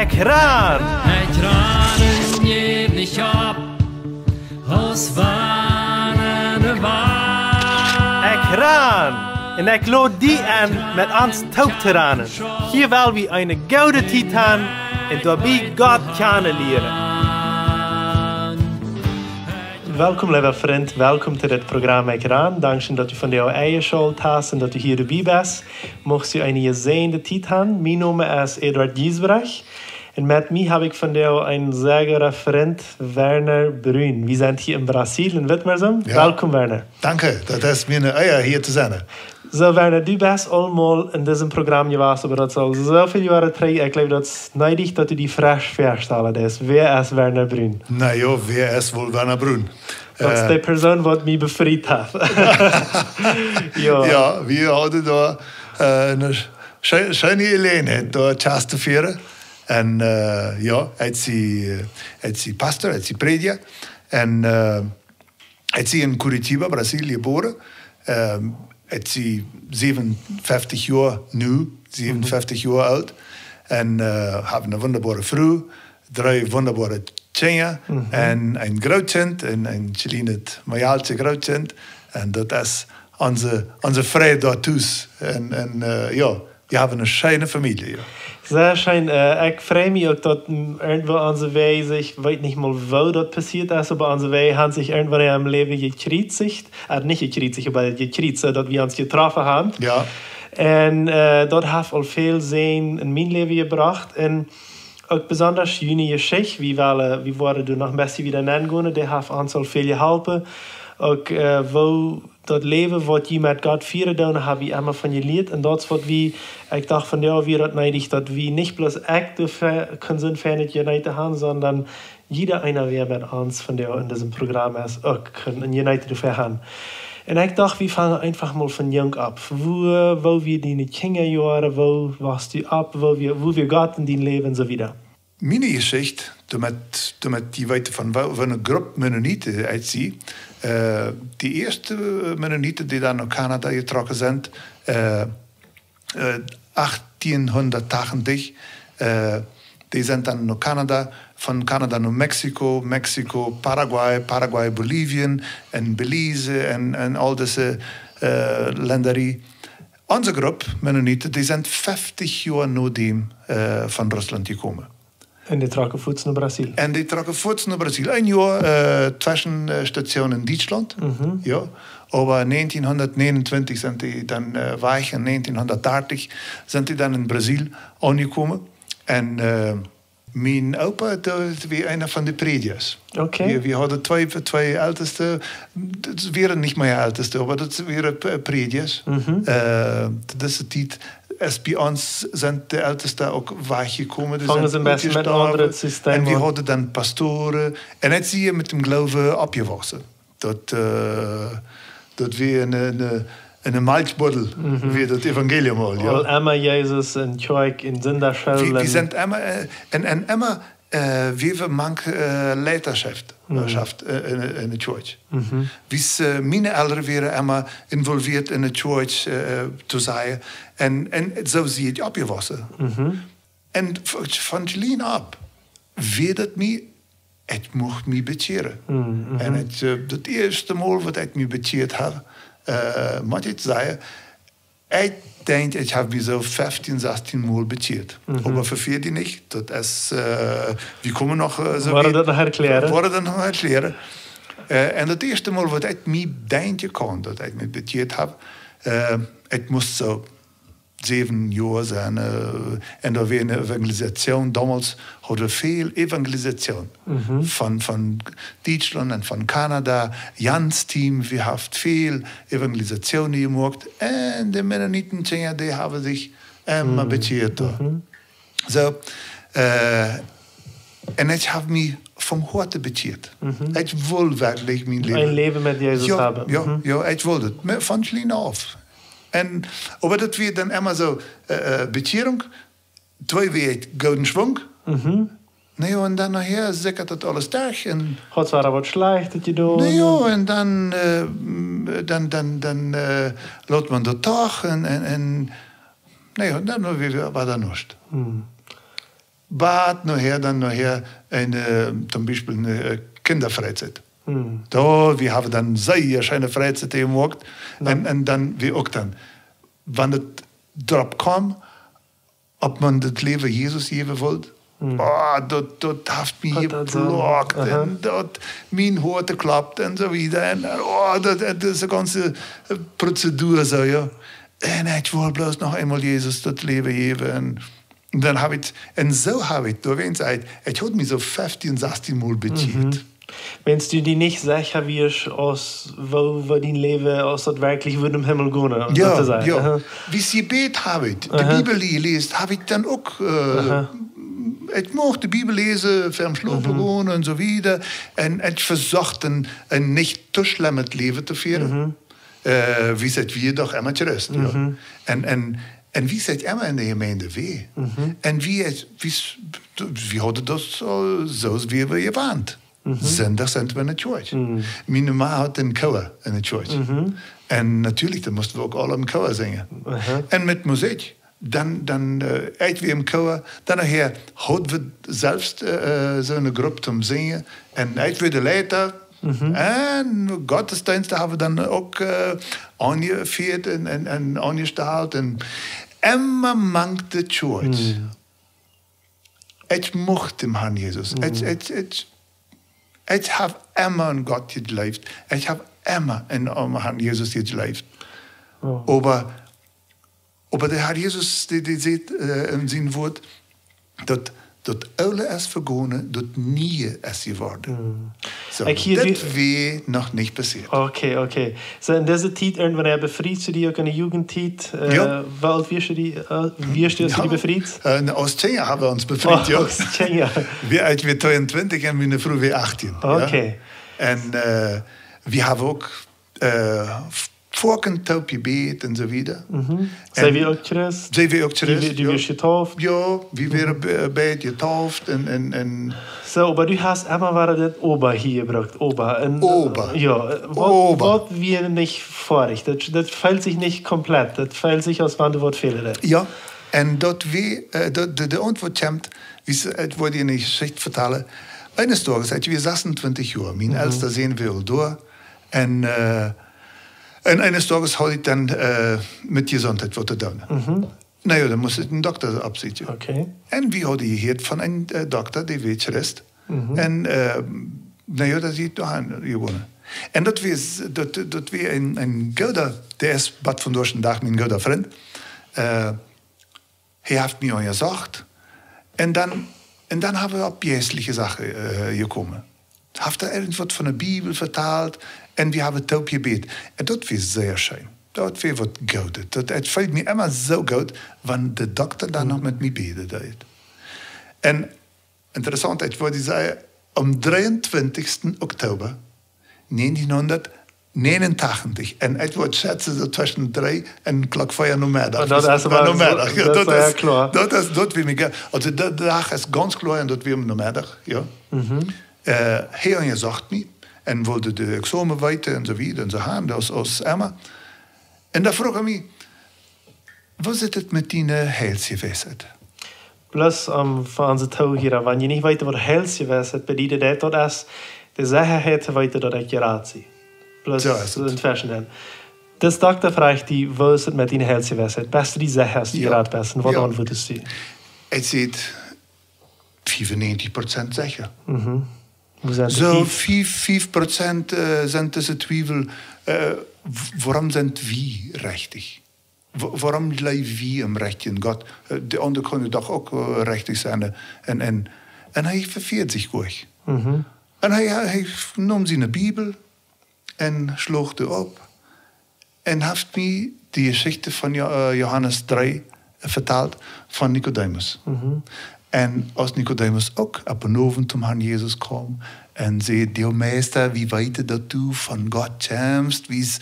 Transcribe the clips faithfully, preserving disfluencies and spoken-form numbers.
Ekj ran! Ekj ran un jäw nich opp, aus wan ne Wal. Ekj ran! Un ekj lod die enn, met ons toop to ranen. Hia well wie eene goode Tiet han un doabie Gott kjanen lieren. Welkom, leewa Frint. Welkom to dit Programm Ekj ran. Dankscheen, daut du vondoag enjeschalt hast un daut du hia doabie best. Muchst du eene jesäajende Tiet han. Mien Nomen es Eduard Giesbrecht. Un met mie hab ekj vondoag eenen sea gooden Frint, Werner Brun. Wie sent hia en Brasil, en Witmarsum. Jo. Welkom, Werner. Danke, daut es mie eene Ea, hia to sennen. Soo, Werner, du best aul mol en disem Programm jewast, oba daut es aul soo väl Joaren trigj. Ekj jleew, daut es needich, daut du die fresch väastalen deist. Wäa es Werner Brun? Na jo, wäa es woll Werner Brun? Daut es, äh, de Persoon, waut mie befriet haft. Jo. Jo, wie hauden doa, äh, eene schee-, scheene Jeläajenheit, doa Kjast to fieren. Un, äh, jo, ekj sie, ekj sie Pastor, ekj sie Prädja. Un, äh, ekj sie en Curitiba, Brasil, jebuaren. Ähm, ekj sie säwenunfeftich Joa nu, säwenunfeftich Joa oolt. Un, äh, hab eene wundaboare Fru, dree wundaboare Kjinja, mhm, un een Grootkjint, een, een kjlienet, majalsche Grootkjint. Un daut es onse, onse Fru doa tus. Un, un, äh, jo, wie haben eene scheene Famielje, jo. Sea scheen. Äh, ekj frei mie uk, daut, mm, irjentwoo onse Wäaj sikj, weet nich mol, woo daut passieet es, oba onse Wäaj haben sikj irjentwoo em Läwen jekjriezicht. Äh, nich jekjriezicht, oba jekjriezt, soo daut wie ons jetroffen haben. Jo. Un, äh, daut haft aul väl Säajen en mien Läwen jebrocht. Un uk besonda june Jeschicht, wie wellen, wie woaren doa noch een bät wieda nengonen, dee haft ons aul väl jeholpen. Uk, äh, woo daut Läwen, waut jie met Gott fieren doonen, hab wie emma von jelieet. Un daut es waut wie, ekj docht, vondoag wia daut needich, daut wie nich bloos ekj doafäa kunn sennen, fa daut Jeneeten to han, sonda jieda eena, wäa met ons vondoag en disem Programm es, uk kunn een Jeneeten doafäa han. Un ekj docht, wie fangen eefach mol von junk aun. Woo, woo wieren diene Kjinjajoaren, woo wosst du opp, woo wia, woo wia Gott en dien Läwen un soo wieda? Miene Jeschicht, doamet, doamet jie weeten von woo, woo eene Grupp Mennoniten ekj sie. Äh, de ieeschte Mennoniten, dee dan no Kanada jetrocken sent, äh, äh, achtieenhundatachentich, äh, dee sent dan no Kanada, von Kanada no Mexiko, Mexiko, Paraguay, Paraguay, Bolivien un Belize un, un aul dise, äh, Lenda. Onse Grupp Mennoniten, dee sent feftich Joa no däm, äh, von Russlaunt jekomen. Un dee trocken fuaz no Brasil. Un dee trocken fuaz no Brasil. Een Joa, äh, Tweschenstation en Dietschlaunt. Mhm. Jo. Oba näajentieenhundatnäajenuntwintich sent dee dan, äh, wajch, un näajentieenhundatdartich sent dee dan en Brasil aunjekomen. Un, äh, mien Opa, daut wia eena von de Prädjasch. Okay. Wie, wie hauden twee, twee Elteste, daut wieren nich mea Elteste, oba daut wieren P-, Prädjasch. Mhm. Äh, to dise Tiet es bie ons sent de Elteste uk wajchjekomen, dee sent utjestorwen. Fangen see een bät met een aundret System aun. Un wie hauden dan Pastoren. Un ekj sie met däm Gloowen oppjewossen. Daut, äh, daut wia eene, eene, eene Malkjbuddel, mhm, wia daut Evangelium aul, jo. Aul emma Jesus en Kjoakj, en Sindachschool. Wie, wie sent emma, äh, en, en emma, äh, wie wie mank, äh, Leiterschaft, mhm, Schaft, äh, en, en de Kjoakj. Mhm. Wiels, äh, miene Elren wieren emma involviert en de Kjoakj, äh, to sennen. Un, un soo sie ekj oppjewossen. Mhm. Un v-, von kjlien opp wia daut mie, ekj mucht mie bekjieren. Mhm, mhm. Un ekj, äh, daut ieeschte Mol, waut ekj mie bekjieet hab, äh, mott ekj sajen, ekj denkj, ekj hab mie soo feftieen, sastieen Mol bekjieet. Mhm. Oba vefia die nich, daut es, äh, wie komen noch, äh, soo wiet. Woaren daut noch erkjlären. Woaren daut noch erkjlären. Äh, un daut ieeschte Mol, waut ekj mie denkjen kaun, daut ekj mie bekjieet hab, äh, ekj must soo säwen Joa sennen, äh, un doa wia eene Evangelisation. Domols hauden wie väl Evangelisation. Mhm. Von, von Dietschlaunt un von Kanada, Jans Team, wie haben väl Evangelisation jemoakt. Un de Mennoniten, jo, dee haben sikj emma, mhm, bekjieet doa. Mhm. Soo, äh, un ekj hab mie von Hoaten bekjieet. Mhm. Ekj wull werkjlich mien Läwen. Een Läwen met Jesus haben. Jo, jo, mhm, jo, ekj wull daut. Me-, von kjlien opp. Un, oba daut wia dan emma soo, äh, äh, Bekjierunk, twee Wäakj gooden Schwunk. Mhm. Na jo, un dan nohäa sickjat daut aules derch un haud see waut Schlajchtet jedonen. Na jo, un dan, äh, dan, dan, dan, äh, lot maun daut doch un, un, un, na jo, dan wia, wia, wia doa nuscht. Mhm. bat nohäa dan nohäa eene, toom Biespel eene, äh, Kinjafreizeit. Hm. Doa, wie haben dan sea scheene Freizeit jemoakt. Jo. Un, un dan, wie uk dan, wan et doaropp kjeem, auf eemol daut Läwen Jesus jäwen wull. Hm. Oh, daut, daut haft mie jeplockt. Aha. Un daut, mien Hoat kloppt un soo wieda. Un, oh, daut, daut es de gaunze, äh, Prozedur soo, jo. Un ekj wull bloos noch eemol Jesus daut Läwen jäwen. Un dan hab ekj, un soo hab ekj, doawäajen saj ekj, ekj haud mie soo feftieen, sastieen Mol bekjieet. Mhm. Wan du die nich secha wieescht, aus woo, woo dien Läwen, aus daut werkjlich wudd em Himmel gonen, om Jo, daut to sajen. Jo. Aha. Wie see jebät hab ekj, de Aha. Bibel jeläst, hab ekj dan uk, äh, Aha. Ekj mucht de Bibel läsen, ver em Schlopen Mhm. gonen un soo wieda. Un ekj vesocht een, een nich too schlemmet Läwen to fieren. Mhm. Äh, wie sajcht, wie doch emma Christ, jo. Mhm. Un, un, un wie sajcht emma enne Jemeent wia. Mhm. Un wie, wie, wie hauden daut soo, soo aus wie, wie jewant. Mhm. Sindach sent wie enne Kjoakj. Mhm. Miene Ma haud een Chor enne Kjoakj. Mhm. Un natieelich, dan musten wie uk aule em Chor sinjen. Aha. Un met Musikj. Dan, dan, äh, ekj wia em Chor, dan nohäa haud wie selfst, äh, äh, soo eene Grupp toom Sinjen. Un ekj wia de Leiter. Mhm. Un Gottesdeenst haben wie dan uk, äh, aunjefieet un, un, un aunjestalt. Un emma mank de Kjoakj. Mhm. Ekj mucht dän Herrn Jesus. Mhm. Ekj, ekj, ekj, ekj hab emma aun Gott jejleeft. Ekj hab emma aun dän Herrn Jesus jejleeft. Oh. Oba Oba de Herr Jesus, dee, dee sajcht, äh, en sien Wort, daut, daut Oole es vegonen, daut Niee es jeworden. Mm. Soo, ekj hia daut wia noch nich passieet. Okay, okay. Soo, en dise Tiet, irjentwann befriest du die uk en de Jugendtiet, äh, Jo. Woo oolt wieescht du die, äh, wieescht du, aus du die Jo. befriest? Äh, aus Kjinja haben wie ons befriet, Oh, jo. aus Kjinja. Wie, ekj wia tweeuntwintich un miene Fru wia achtieen, jo. Okay. Un, äh, wie haben uk äh, foaken toop jebät un soo wieda. Mhm. See wia uk Christ? See wia uk Christ, jo. Du wieescht jetauft? Jo, wie wieren be-, beid jetauft un, un, un Soo, oba du hast emma wada daut Oba hia jebrukt, Oba. Un, Oba. Jo, äh, waut, Oba. Waut wia nich foadich? Daut, daut feelt sikj nich komplett. Daut feelt sikj, aus wan doa waut fält. Jo, un daut wia, äh, daut, de, de Auntwuat kjemt, wie see, ekj woa die eene Jeschicht vetalen. Eenes Doages, ekj wia sasuntwintich Joa, mien Mhm. elsta Sän wia aul doa. Un, äh, un eenes Doages haud ekj dan, äh, met Jesundheit waut to doonen. Mhm. Na jo, dan must ekj eenen Dokta oppsieekjen. Okay. Un wie hauden jehieet von eenen, äh, Dokta, dee wia Christ. Mhm. Un, äh, na jo, daut es doahan jegonen. Un daut wia s-, daut, daut wia een, een gooda, dee es bat vondoag dän Dach mien gooda Frint. Äh, Hee haft mie unjasocht. Un dan, un dan haben wie opp jeistliche Sachen, äh, jekomen. Haft hee irjentwaut von de Bibel vetalt un wie haben toop jebät. Un daut wia sea scheen. Daut wia waut Goodet. Daut, daut feelt mie emma soo goot, wan de Dokta dan noch met mie bäden deed. Un interessaunt, ekj wull die sajen, aum dreeuntwintichsten Oktober negentien negenentachtig. Un ekj wudd schätzen, soo tweschen dree un Klock vea Nomeddach. Oh, daut es oba Nomeddach. Jo, daut es kloa. Daut es, daut wia mie ge-, aulsoo, de Dach es gaunz kloa un daut wia Nomeddach, jo. Mhm. Äh, hee unjasocht mie un wull de Examen weeten un soo wieda un soo han, daut es emma. Un dan fruach hee mie, Woo sitt et met diene Heilsjewissheit? Bloos, ähm, fa onse Toohiera, wan jie nich weeten, waut Heilsjewissheit bediet, daut, daut es de Sechaheit to weeten, daut ekj jerat sie. Bloos Soo es et. Enn tweschen dan. Dis Dokta fruach die, woo sitt et met diene Heilsjewissheit? Best du die secha, daut du Jo. jerat best? Un waut Jo. auntwuadst du? Ekj saj, fiefunnegentig Prozent secha. Mhm. Woo sent de Soo, fief? fief, fief Prozent, äh, sent dise Twiewel, äh, w-, wuarom sent wie rechtich? Wa-, wuarom jleew wie aum rechtjen Gott? Äh, de aundre kunnen doch uk, äh, rechtich sennen. Un, un, un hee vefieed sikj goa. Mhm. Un hee, hee neem siene Bibel un schloag dee opp un haft mie de Jeschicht von Jo-, äh, Johanes dree vetalt von Nikodemus. Mhm. Un aus Nikodemus uk opp eenen Owent toom Herrn Jesus kjeem un säd: „Jo, Meista, wie weeten, daut du von Gott kjemst, wie es,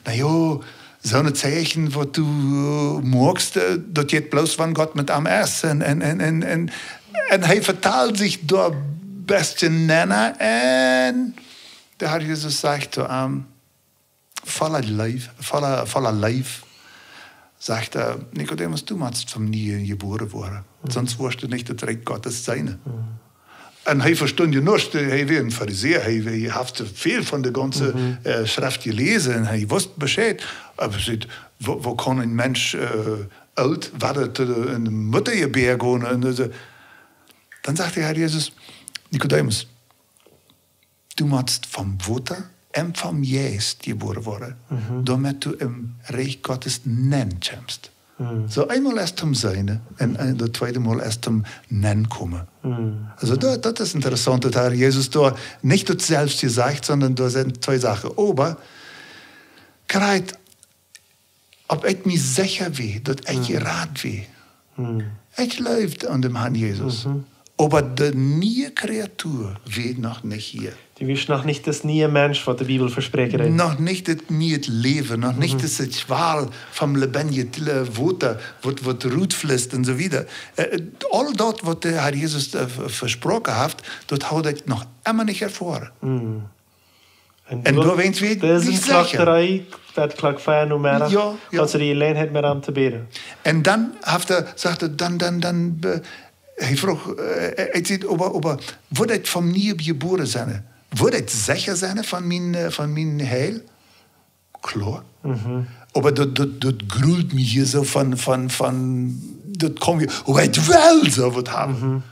na jo, soone Tieekjen, waut du, äh, moakst, äh, daut jeit bloos, wan Gott met am es.“ Un, un, un, un, un, un hee vetalt sikj doa bät nenn un de Herr Jesus sajcht to am, voll Leew, voll, voll Leew, Sajcht hee: "Nikodemus, du motst vom nieen jebuaren woaren. Sonst woascht du nich daut Rikj Gottes seenen." Un hee vestunt je nuscht, hee wia een Farisäa, hee, hee haud väl von de gaunze, äh, Schreft jeläsen un hee wist Bescheid. Oba hee sajcht: "Woo, woo kaun een Mensch, äh, oolt woaren, to de, enne Mutta jeboaren gonen?" Un soo. Dan sajcht de Herr Jesus: "Nikodemus, du motst vom Wota un vom Jeist jebuaren woaren, doamet du em Rikj Gottes nenn kjemst." Soo, eemol es toom seenen un, un daut tweede Mol es toom nenn komen. Also daut, daut es interessaunt, daut de Herr Jesus doa nich daut selfst jesajcht, sonda doa sent twee Sachen. Oba krakjt, auf ekj mie secha wia, daut ekj jerat wia. Ekj jleewd aun dän Herrn Jesus. Oba de niee Kreatua wia noch nich hia. Du wieescht noch nich daut niee Mensch, waut de Bibel vespräakjt. Noch nich daut niee Läwen, noch nich daut Schwal vom lebendigen, äh, Wota, waut, waut rutfließt un soo wieda. Äh, aul daut, waut de Herr Jesus, äh, ve-, vesproaken haft, daut haud ekj noch emma nich erfoaren. Un doawäajen wia ekj secha. Klock dree, bat Klock vea Nomeddach, jo, jo, haud hee de Jeläajenheit met am to bäden. Un dan haft hee, sajcht hee, dan, dan, dan, äh, hee fruach, äh, hee sajcht: "Oba, oba, woa ekj vom nieen jebuaren sennen? Woa ekj secha sennen von mien, äh, von mien Heil?" Kloa. Oba daut, daut, daut grult mie hia soo von, von, von, daut kjemt hia, oba ekj well soo waut haben.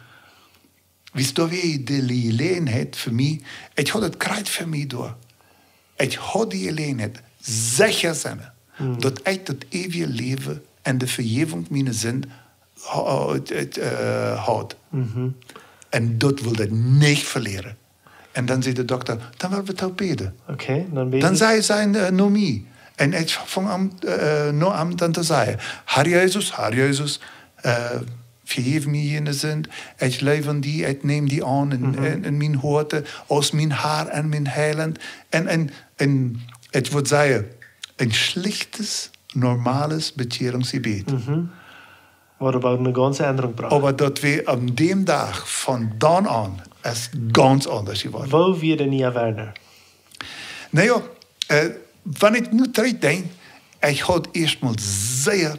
Wiels doa wia de Jeläajenheit fa mie, ekj haud daut krakjt fa mie doa. Ekj haud de Jeläajenheit, secha sennen, daut ekj daut eewje Läwen un de Vejäwunk miene Sind ha-, äh, äh, haud. Un daut wull ekj nich velieren. Un dan säd de Dokta: "Dan well wie toop bäden." Okay, dan bäden. Dan säd hee, äh, no mie. Un ekj funk aun, äh, no am dan to sajen: "Herr Jesus, Herr Jesus, äh, vejeff mie miene Sind. Ekj jleew aun die, ekj näm die aun en, en, en mien Hoat, aus mien Herr un mien Heilaunt." Un, un, un ekj wudd sajen, een schlichtet, normales Bekjierungsjebäd. Waut oba eene gaunze Endrunk brocht. Oba daut wia aun däm Dach von dan aun es gaunz aundasch jeworden. Woo wia de niee Werner? Na jo, äh, wan ekj nu trigjdenkj, ekj haud ieescht mol sea,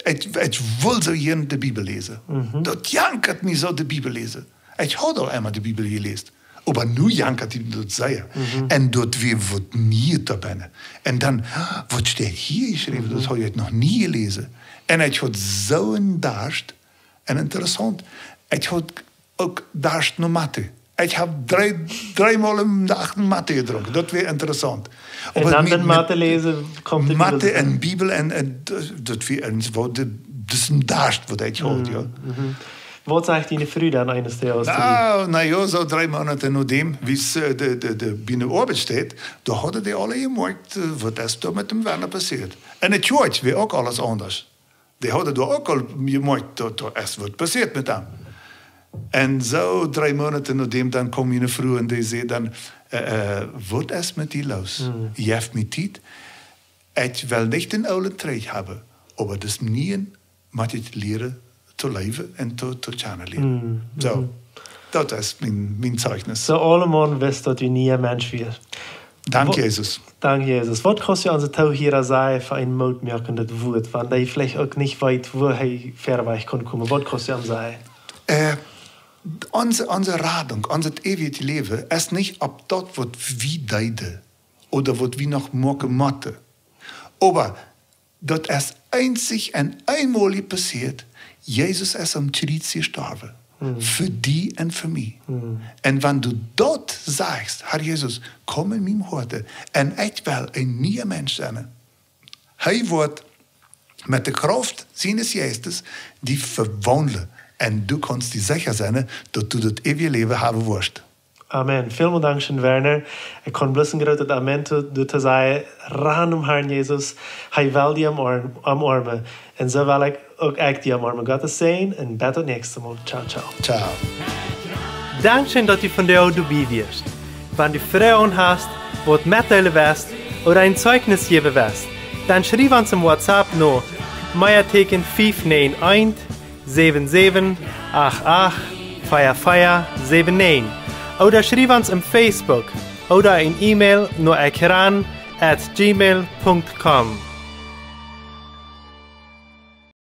ekj, ekj wull soo jieren de Bibel läsen. Daut jankad mie soo de Bibel läsen. Ekj haud aul emma de Bibel jeläst. Oba nu jankad mie daut sea. Un daut wia waut Nieet doabennen. Un dan, waut steit hia jeschräwen? Daut haud ekj noch nie jeläsen. Un ekj haud soo een Darscht. Un interessaunt, ekj haud uk Darscht no Matte. Ekj hab dree, dree mol em Dach Matte jedrunken. Daut wia interessaunt. Un oba dan met, met Matte läsen kjemt de Bibel Matte un Bibel un, un daut, daut wia een, waut de, daut es een Darscht, waut ekj haud, jo. Waut säd diene Fru dan eenes Doages to die? Na, na jo, soo dree Moonat no däm, wiels, äh, de, de, de, bie de Oabeit steit, doa hauden dee aule jemoakjt, äh, waut es doa met däm Werner passieet. Un de Kjoakj wia uk aules aundasch. Dee hauden doa uk aul jemoakjt, daut, daut es waut passieet met am. Un soo dree Moonat no däm, dan kjeem miene Fru un dee säd dan: "Äh, äh, waut es met die loos? Jeff mie Tiet. Ekj well nich dän oolen trigj haben, oba dän nieen mott ekj lieren to läwen un to, to kjanen lieren." Soo, daut es mien, mien Zeichnis. Soo, aulemol wist daut du een niea Mensch wieescht. Dank Jesus. Dank Jesus. Waut kaust du onse Toohiera sajen fa een mootmoakendet Wuat, wan dee veleicht uk nich weet, woo hee wieda wajch kaun komen? Waut kaust du am sajen? Äh, onse, onse Radunk, onse eewje Läwen es nich opp daut, waut wie deeden ooda waut wie noch moaken motten. Oba daut es eenzich un eemol passieet, Jesus es aum Kjriez jestorwen. Fa die un fa mie. Un wan du daut sajchst: "Herr Jesus, komm en mien Hoat un ekj well een niea Mensch sennen." Hee woat met de Krauft sienen Jeistes die vewaundlen. Un du kaust die secha sennen, daut du daut eewje Läwen haben woascht. Amen. Välmol dankscheen, Werner. Ekj kaun bloos een grootet Amen to, to sajen. Ran om Herrn Jesus. Hee well die omarm-, omarmen. Un soo well ekj uk, ekj die omarmen. Gottes Säajen un bat daut näakjste Mol. Ciao, ciao. Ciao. Dankscheen, daut du vondoag doabie wieescht. Wan du Froagen hast, waut metdeelen west ooda een Zeichnis jäwen west, dan schriew ons em WhatsApp no Meateeken fief näajen eent, säwen säwen acht acht, vea vea säwen näajen. Ooda schriew ons em Facebook ooda een E-Mail no ekjran at gmail punkt com.